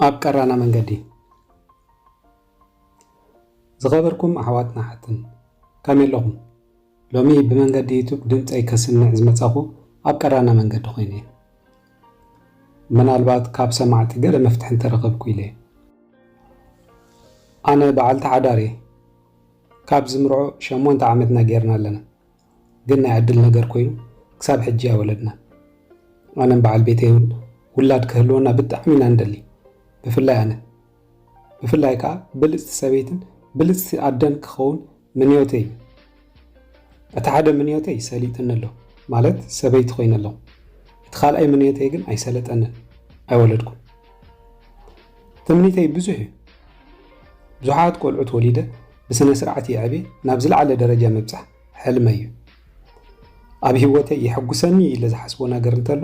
ኣብ ቀራና መንገዲ። ዝኸበርኩም ኣሕዋትና ሓትን፣ ከመይ ኣለኹም? ሎሚ ብመንገዲ ዩቱብ ድምፀይ ከስምዕ ዝመጻኹ ኣብ ቀራና መንገዲ ኮይነ እየ። ምናልባት ካብ ሰማዕቲ ገለ መፍትሒ እንተረኸብኩ ኢለ እየ። ኣነ በዓልቲ ሓዳር እየ። ካብ ዝምርዖ ሸሞንተ ዓመትና ጌርና ኣለና። ግን ናይ ዕድል ነገር ኮይኑ ክሳብ ሕጂ ኣይወለድናን። ኣነን በዓል ቤተይ እውን ውላድ ክህልወና ብጣዕሚ ኢና ንደሊ። ብፍላይ ኣነ። ብፍላይ ከዓ ብልፅቲ ሰበይትን ብልፅቲ ኣደን ክኸውን ምንዮተይ እዩ። እቲ ሓደ ምንዮተይ ሰሊጥኒ ኣሎ፣ ማለት ሰበይቲ ኮይነ ኣለኹ። እቲ ካልኣይ ምንዮተይ ግን ኣይሰለጠንን፣ ኣይወለድኩን። ትምኒተይ ብዙሕ እዩ። ብዙሓት ቆልዑት ወሊደ ብስነ ስርዓት የዕብየ ናብ ዝለዓለ ደረጃ ምብፃሕ ሕልመይ እዩ። ኣብ ህይወተይ የሐጉሰኒ ኢለ ዝሓስቦ ነገር እንተሎ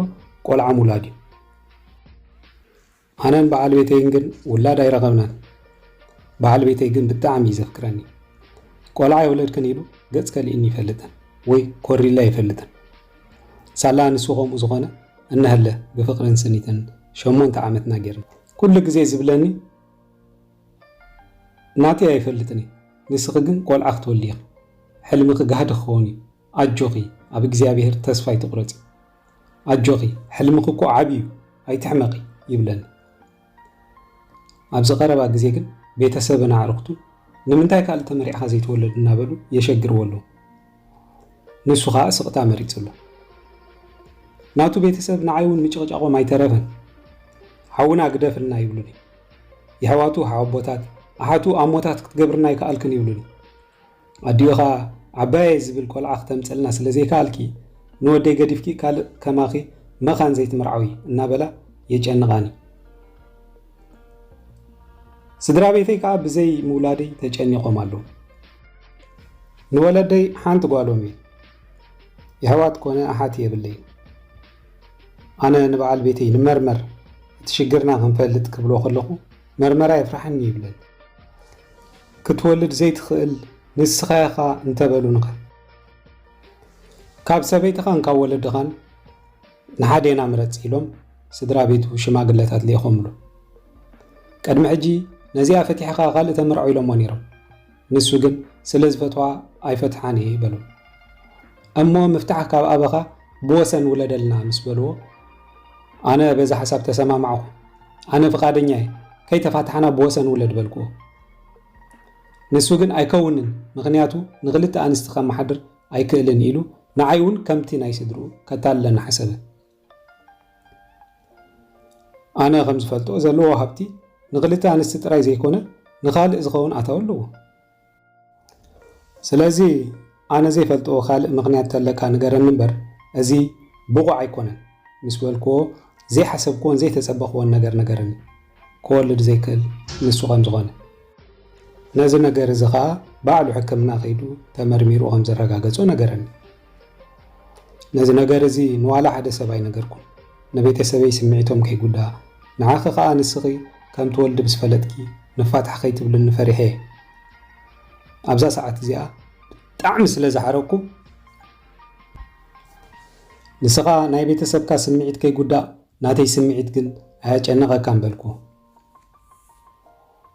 ቆልዓ ምውላድ እዩ። ኣነን በዓል ቤተይን ግን ውላድ ኣይረኸብናን። በዓል ቤተይ ግን ብጣዕሚ እዩ ዘፍቅረኒ። ቆልዓ የውለድክን ኢሉ ገፅ ከሊእኒ ይፈልጥን ወይ ኮሪላ ይፈልጥን። ሳላ ንሱ ከምኡ ዝኾነ እነሀለ ብፍቅርን ስኒትን ሸሞንተ ዓመትና ጌርና። ኩሉ ግዜ ዝብለኒ ናተይ ኣይፈልጥን እዩ። ንስኺ ግን ቆልዓ ክትወልዲ ኢኺ። ሕልምኺ ጋህዲ ክኸውን እዩ። ኣጆኺ፣ ኣብ እግዚኣብሔር ተስፋ ኣይትቑረጺ። ኣጆኺ፣ ሕልምኺ እኮ ዓቢ እዩ፣ ኣይትሕመቒ ይብለኒ። ኣብዚ ቀረባ ግዜ ግን ቤተሰብን ኣዕሩኽቱ ንምንታይ ካልእ ተመሪዕኻ ዘይትወልድ እናበሉ የሸግርዎ ኣለዉ። ንሱ ኸኣ ስቕታ መሪጹ ኣሎ። ናቱ ቤተሰብ ንዓይ እውን ምጭቕጫቖም ኣይተረፈን። ሓውና ግደፍልና ይብሉኒ። የሕዋቱ ሓወቦታት፣ ኣሓቱ ኣሞታት ክትገብርና ኣይከኣልክን ይብሉኒ። ኣዲኡ ኸኣ ዓባየይ ዝብል ቆልዓ ክተምጽእልና ስለ ዘይከኣልኪ ንወደይ ገዲፍኪ ካልእ ከማኺ መኻን ዘይትምርዓዊ እናበላ የጨንቓኒ። ስድራ ቤተይ ከኣ ብዘይ ምውላደይ ተጨኒቖም ኣለዉ። ንወለደይ ሓንቲ ጓሎም እየ። የሕዋት ኮነ ኣሓት የብለይን። ኣነ ንበዓል ቤተይ ንመርመር እቲ ሽግርና ክንፈልጥ ክብሎ ከለኹ መርመራ የፍርሓኒ ይብለኒ። ክትወልድ ዘይትኽእል ንስኻ ኢኻ እንተበሉንኸ? ካብ ሰበይትኻን ካብ ወለድኻን ንሓዴና ምረጽ ኢሎም ስድራ ቤቱ ሽማግለታት ልኢኾምሉ። ቅድሚ ሕጂ ነዚኣ ፈቲሕኻ ካልእ ተምርዖ ኢሎሞ ነይሮም። ንሱ ግን ስለ ዝፈትዋ ኣይፈትሓን እየ በሎም። እሞ ምፍታሕ ካብ ኣበኻ ብወሰን ውለደልና ምስ በልዎ ኣነ በዛ ሓሳብ ተሰማማዕኹ። ኣነ ፍቓደኛ እየ፣ ከይተፋታሕና ብወሰን ውለድ በልክዎ። ንሱ ግን ኣይከውንን፣ ምኽንያቱ ንኽልተ ኣንስቲ ከመሓድር ኣይክእልን ኢሉ ንዓይ እውን ከምቲ ናይ ስድርኡ ከታልለኒ ሓሰበ። ኣነ ከም ዝፈልጦ ዘለዎ ሃብቲ ንኽልተ ኣንስቲ ጥራይ ዘይኮነ ንኻልእ ዝኸውን ኣታዊ ኣለዎ። ስለዚ ኣነ ዘይፈልጦ ካልእ ምኽንያት ተለካ ንገረኒ እምበር እዚ ብቑዕ ኣይኮነን ምስ በልክዎ ዘይሓሰብክዎን ዘይተጸበኽዎን ነገር ነገረኒ። ክወልድ ዘይክእል ንሱ ከም ዝኾነ። ነዚ ነገር እዚ ኸኣ ባዕሉ ሕክምና ከይዱ ተመርሚሩ ከም ዘረጋገጾ ነገረኒ። ነዚ ነገር እዚ ንዋላ ሓደ ሰብ ኣይነገርኩን። ንቤተሰበይ ስምዒቶም ከይጉዳእ፣ ንዓኺ ኸኣ ንስኺ ከም ትወልዲ ምስ ፈለጥኪ ንፋታሕ ከይትብልኒ ፈሪሐ እየ። ኣብዛ ሰዓት እዚኣ ብጣዕሚ ስለ ዝሓረቅኩ፣ ንስኻ ናይ ቤተሰብካ ስምዒት ከይጉዳእ ናተይ ስምዒት ግን ኣየጨንቐካን በልኩ።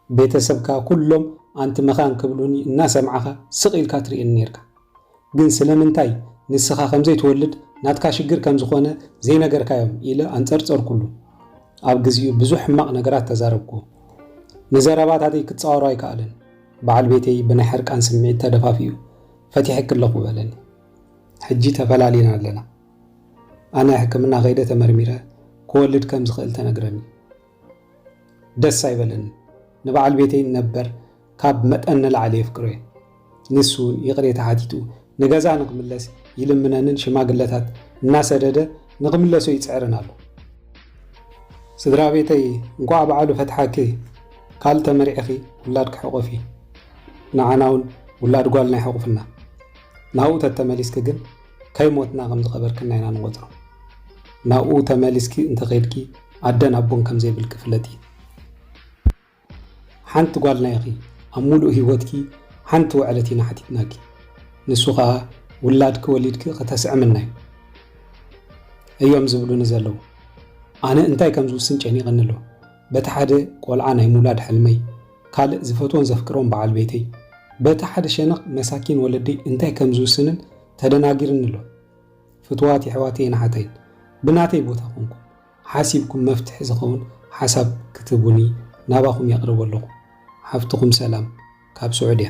ቤተሰብካ ኩሎም ኣንቲ መኻን ክብሉኒ እናሰማዕኻ ስቕ ኢልካ ትርእየኒ ኔርካ። ግን ስለምንታይ ንስኻ ከም ዘይትወልድ ናትካ ሽግር ከም ዝኾነ ዘይነገርካዮም ኢለ ኣንጸርጸርኩሉ። ኣብ ግዜኡ ብዙሕ ሕማቕ ነገራት ተዛረብኩ። ንዘረባታተይ ክጻወሮ ኣይከኣለን። በዓል ቤተይ ብናይ ሕርቃን ስምዒት ተደፋፊኡ፣ "ፈቲሐኪ ኣለኹ" በለኒ። ሕጂ ተፈላሊና ኣለና። ኣነ ሕክምና ከይደ ተመርሚረ ክወልድ ከም ዝኽእል ተነግረኒ። ደስ ኣይበለኒ። ንበዓል ቤተይ ነበር ካብ መጠን ንላዕሊ የፍቅሮ እየ። ንሱ እውን ይቕሬታ ሓቲቱ ንገዛ ንኽምለስ ይልምነንን ሽማግለታት እናሰደደ ንኽምለሶ ይጽዕርን ኣሎ። ስድራ ቤተይ እንቋዕ በዓሉ ፈትሓኪ፣ ካልእ ተመሪዕኺ ውላድ ክሕቆፊ። ንዓና እውን ውላድ ጓልና ይሕቑፍና። ናብኡ ተተመሊስኪ ግን ከይሞትና ከም ዝቐበርክና ኢና ንቖጽሮ። ናብኡ ተመሊስኪ እንተኸይድኪ ኣደን ኣቦን ከም ዘይብልኪ ፍለጢ። ሓንቲ ጓልና ኢኺ፣ ኣብ ሙሉእ ህይወትኪ ሓንቲ ውዕለት ኢና ሓቲትናኪ። ንሱ ኸኣ ውላድኪ ወሊድኪ ከተስዕምና እዩ። እዮም ዝብሉኒ ዘለዉ። ኣነ እንታይ ከም ዝውስን ጨኒቐኒ ኣሎ። በቲ ሓደ ቆልዓ ናይ ምውላድ ሕልመይ፣ ካልእ ዝፈትዎን ዘፍቅሮን በዓል ቤተይ፣ በቲ ሓደ ሸነኽ መሳኪን ወለደይ እንታይ ከም ዝውስንን ተደናጊርኒ ኣሎ። ፍትዋት የሕዋተይን ኣሓተይን፣ ብናተይ ቦታ ኮንኩም ሓሲብኩም መፍትሒ ዝኸውን ሓሳብ ክትህቡኒ ናባኹም የቕርብ ኣለኹ። ሓፍትኹም ሰላም ካብ ስዑድያ።